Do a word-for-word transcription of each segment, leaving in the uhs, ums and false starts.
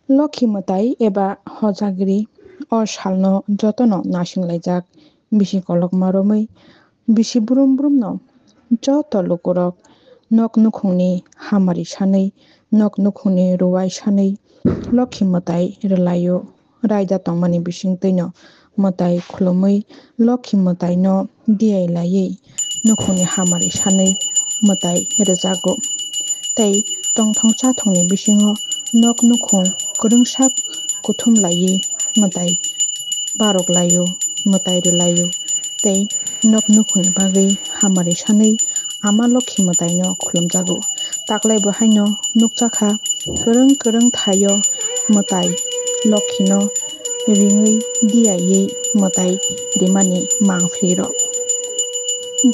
Lokhi mwtai eba hojagri o salno jotono naisinglaijak bisi kolokma romwi bisi brum brumno joto lukurok nok nukhungni hamari sanwi, nok nukhungni ruwai sanwi Lokhi mwtai rwlaio. Raida tongmani bisingtwino mwtai khulumwi Lokhi mwtaino diyai laiwi nukhungni hamari sanwi mwtai rwjago. Tei tongthong chathongni bisingo nok nukhung kwrwngsak kuthum laiwi mwtai barok laio, mwtai rwlaio. Tei nok nukhungni bagwi hamari sanwi Ama Lokhi mwtaino khulumjago. Taklai bo haino nukjakha, kwrwng kwrwng thaio mwtai Lokhino ringwi diyaiwi mwtai rimani mangphlirok.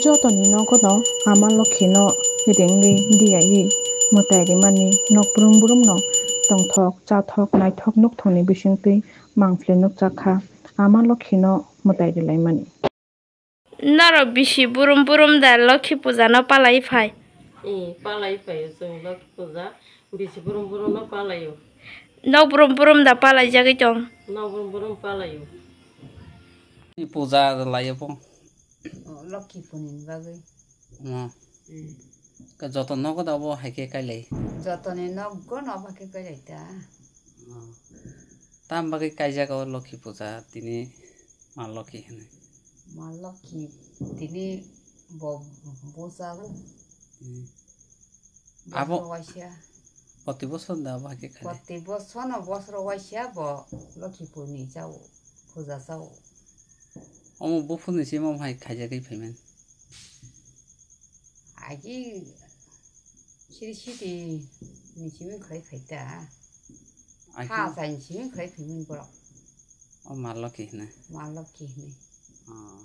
Jotoni nogono Ama Lokhino ringwi diyaiwi mwtai rimani nok brum brumno tongthok chathok naithok nukthokni bisingtwi mangphli nukjakha Ama Lokhino mwtai rilaimani. Norok bisi burum burum da Lokhi puja no palai phai? Ee, palai phaio chwng Lokhi puja, bisi burum burum no palaio. Nok burum burum da palai jagwi tong? Nok burum burum palaio. Puja laio bo. O, Lokhi puni ni bagwi. Mo. Hmm. Ka joto nogo da bo hai khe kailai. Jotoni nogo no obo hai khe kailai ta. Oh. Tam bagwi kaijak o Lokhi puja tini Ma Lokhi hwnwi. Ma Lokhi tini bo bujago. Hmm. Abo bosor waisa. Proti bosor da abo hai khe khai. Proti bosor no bosor waisa bo Lokhi puni jao, puja jao. Omo buphurni simi omo hai khaijagwi phaiman. Agi siri siti ni simi khai phai ta. Agi ha sai ni simi khai phaiman borok. O Ma Lokhi hwnwi. Ma Lokhi hwnwi. Oh.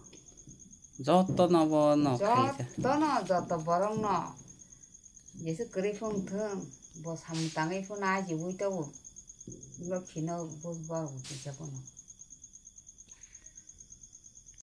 Joto no bo no khai ta. Joto no, joto borok no. Jesu kwrwi phung thung, bo samung tangwi phung ajiwi tabo. Lokhi no bujba bo kisa phano.